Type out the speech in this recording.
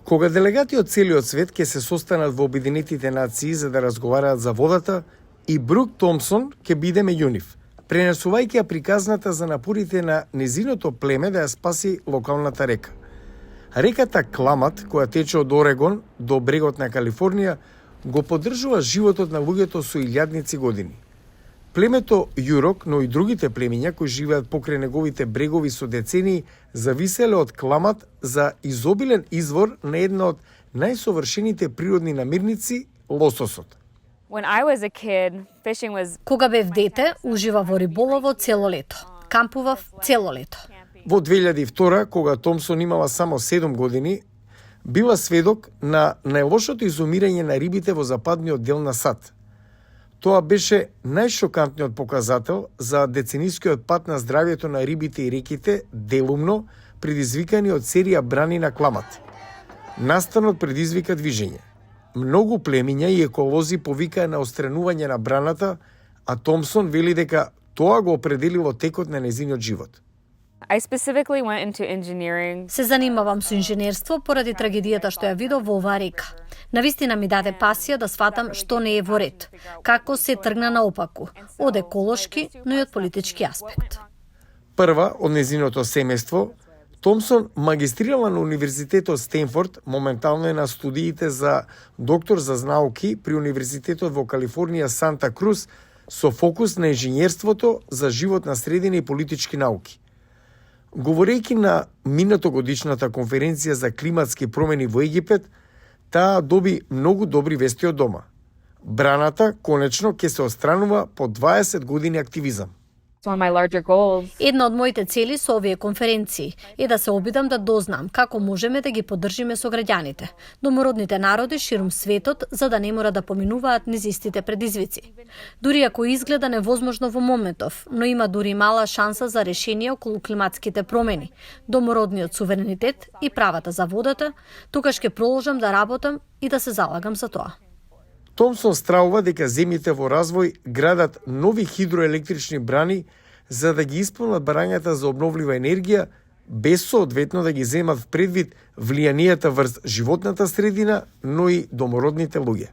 Кога делегати од целиот свет ќе се состанат во Обединетите нации за да разговараат за водата, и Брук Томпсон ќе биде меѓу нив, пренесувајќи ја приказната за напорите на незиното племе да ја спаси локалната река. Реката Кламат, која тече од Орегон до брегот на Калифорнија, го поддржува животот на луѓето со илјадници години. Племето Јурок, но и другите племиња кои живеат покрај неговите брегови со децении, зависеле од Кламат за изобилен извор на една од најсовршените природни намирници – лососот. Кога бев дете, ужива во риболово цело лето. Кампував цело лето. Во 2002, кога Томсон имала само 7 години, била сведок на најлошото изумирање на рибите во западниот дел на САД. Тоа беше најшокантниот показател за деценискиот пат на здравјето на рибите и реките, делумно предизвикани од серија брани на Кламат. Настанот предизвика движење. Многу племиња и еколози повикаа на отстранување на браната, а Томсон вели дека тоа го определило текот на незиниот живот. Се занимавам со инженерство поради трагедијата што ја видов во оваа река. Навистина ми даде пасија да сватам што не е во ред, како се тргна наопаку, од еколошки, но и од политички аспект. Прва од незиното семејство, Томсон магистрирала на Универзитетот Стенфорд, моментално е на студиите за доктор за науки при Универзитетот во Калифорнија Санта Круз со фокус на инженерството за животна средина и политички науки. Говорејќи на минатогодишната конференција за климатски промени во Египет, таа доби многу добри вести од дома. Браната конечно ќе се отстранува по 20 години активизам. Една од моите цели со овие конференции е да се обидам да дознам како можеме да ги поддржиме со граѓаните, домородните народи ширум светот, за да не мора да поминуваат низ истите предизвици. Дури ако изгледа невозможно во моментов, но има дури мала шанса за решение околу климатските промени, домородниот суверенитет и правата за водата, тогаш ќе продолжам да работам и да се залагам за тоа. Томсон стравува дека земјите во развој градат нови хидроелектрични брани за да ги исполнат барањата за обновлива енергија, без соодветно да ги земат предвид влијанијата врз животната средина, но и домородните луѓе.